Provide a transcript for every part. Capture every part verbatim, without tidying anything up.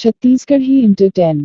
Chhattisgarhi Entertain.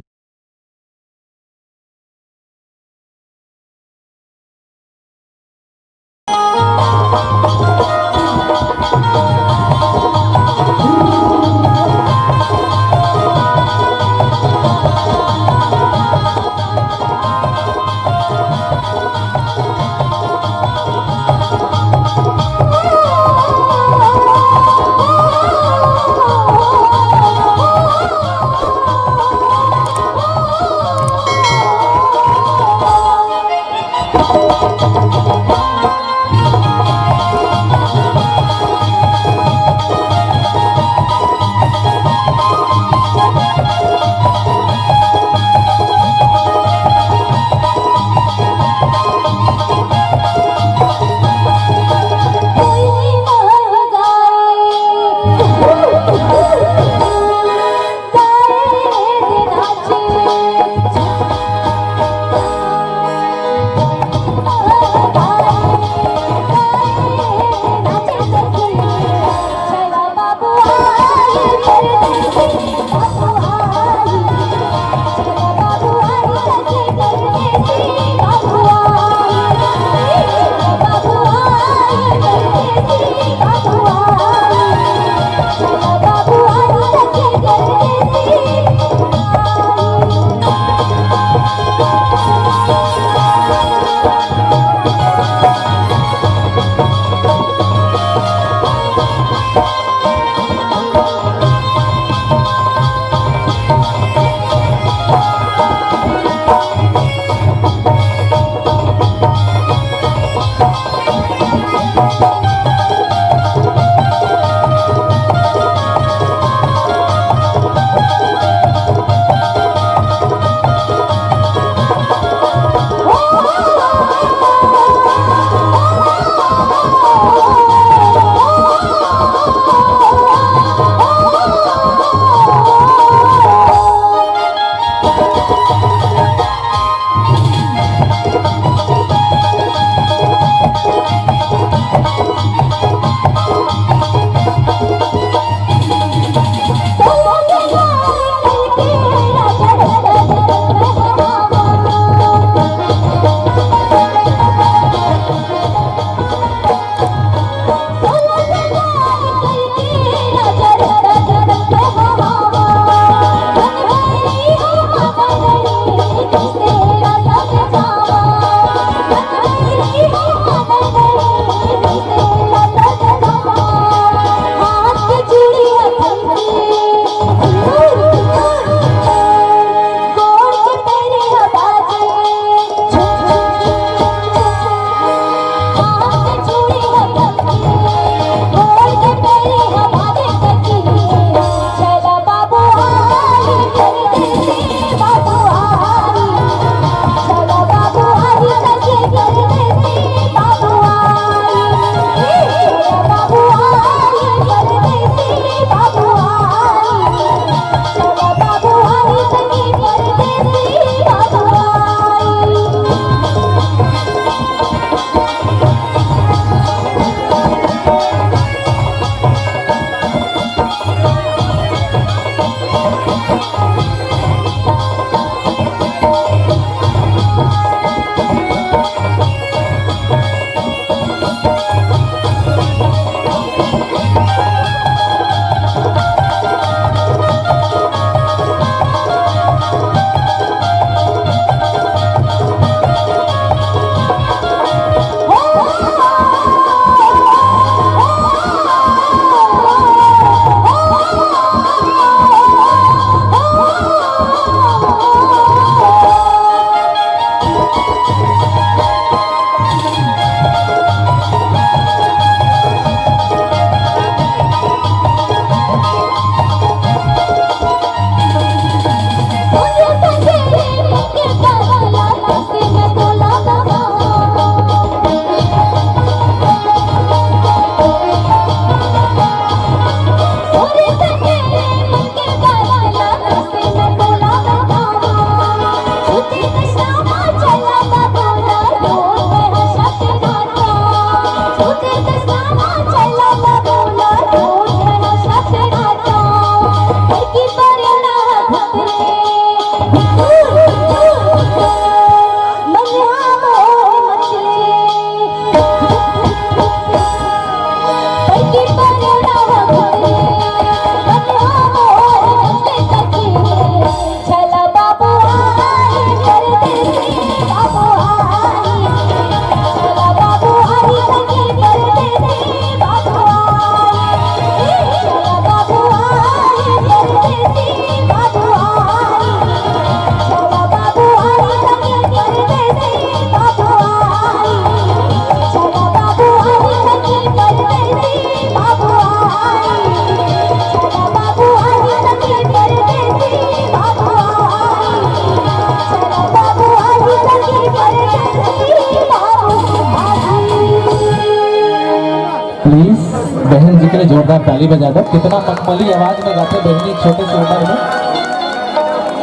जोरदार ताली बजा दो। कितना मखमली आवाज में गाथे बहिनी, छोटे से उम्र में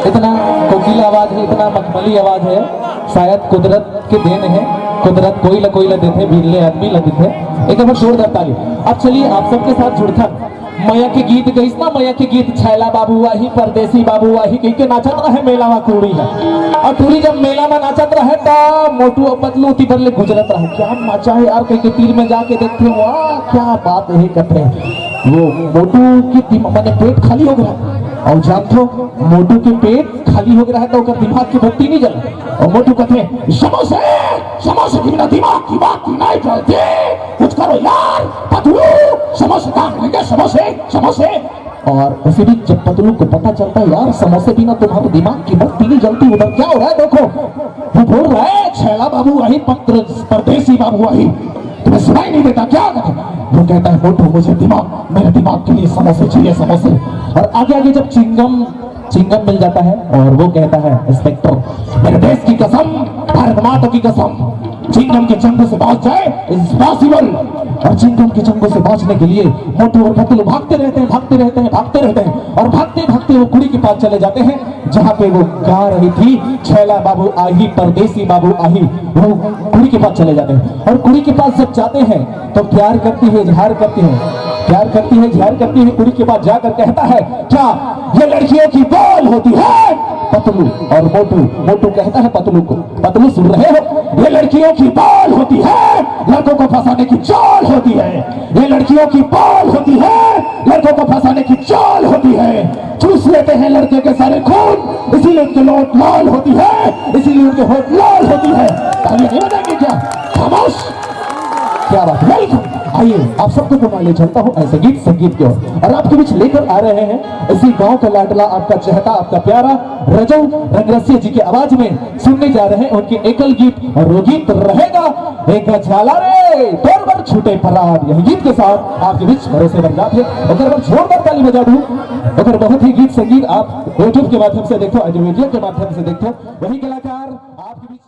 इतना कोकिला आवाज है, इतना मखमली आवाज है। शायद कुदरत के देन है, कुदरत कोई ला कोई ला देथे, बिरले आदमी ला देथे। एक बार जोरदार ताली। अब चलिए आप सबके साथ जुड़थन। मया के गीत गइस ना, मया के गीत, छैला बाबू आही, परदेसी बाबू आही कहिके नाचत रहे मेला में कुड़ी ह। और टूरी जब मेला में नाचत रहे त मोटू और पतलू ओती बर ले गुजरत रहे। क्या मजा है यार, कहिके तीर में जाके देखथे, वाह क्या बात है, कथे। वो मोटू के दिम-, माने पेट खाली हो गया। और जानथो, मोटू के पेट खाली हो गया है तो ओकर दिमाग की बत्ती नहीं जले। और मोटू कथे, समोसे, समोसे के बिना दिमाग की बत्ती नहीं जलती। कुछ करो यार, पतलू, समोसे कहाँ मिलेंगे? समोसे, समोसे। और उसी बीच जब पतलू को पता चलता है, यार, समोसे बिना तुम्हारे दिमाग की बत्ती नहीं जलती, उधर क्या हो रहा है, देखो। वो बोल रहा है, छैला बाबू आही, पर-, परदेसी बाबू आही, तुम्हें सुनाई नहीं देता क्या? वो कहता है, मोटू, मुझे दिमाग, मेरे दिमाग के लिए समोसे चाहिए, समोसे। और आगे आगे जब चिंगम, चिंगम मिल जाता है और वो कहता है, इंस्पेक्टर, मेरे देश की कसम, भारत माता की कसम, चिंगम के चंगुल से बांच जाए, इम्पॉसिबल। और चिंगम के चंगुल से बांचने के लिए मोटू और पतलू भागते रहते हैं, भागते रहते हैं, भागते रहते हैं और भागते भागते वो कुड़ी के पास चले जाते हैं, जहाँ पे वो गा रही थी, छैला बाबू आही, परदेसी बाबू आही। वो कुड़ी के पास चले जाते हैं और कुड़ी के पास जब जाते हैं तो प्यार करती है, इजहार करती है, प्यार करती है, इजहार करती है। कुड़ी के पास जाकर कहता है, क्या ये लड़कियों की बॉल होती है? पतलू और मोटू, मोटू कहता है पतलू को, पतलू, सुन रहे हो, ये लड़कियों की बॉल होती है, लड़कों को फंसाने की चाल होती है। ये लड़कियों की बॉल होती है, लड़कों को फंसाने की चाल होती है। चूस लेते हैं लड़के के सारे खून, इसीलिए उनके होंठ लाल होती है, इसीलिए उनके होंठ लाल होती है। तालियां नहीं बजाएंगे क्या? खामोश। क्या बात, वेलकम। आइए, आप सबको घुमा ले चलता हूँ ऐसे गीत संगीत की ओर। और आपके बीच लेकर आ रहे हैं इसी गांव का लाडला, आपका चहेता, आपका प्यारा रजऊ रंगरसिया जी की आवाज में सुनने जा रहे हैं उनके एकल गीत, और वो गीत रहेगा, एक झाला रे तोर बर छूटे पराग। यही गीत के साथ आपके बीच भरोसे बन जाते हैं। अगर मैं जोरदार ताली बजा दूं, अगर बहुत ही गीत संगीत आप YouTube के माध्यम से देखो, ऑडियो वीडियो के माध्यम से देखो, वही कलाकार आपके बीच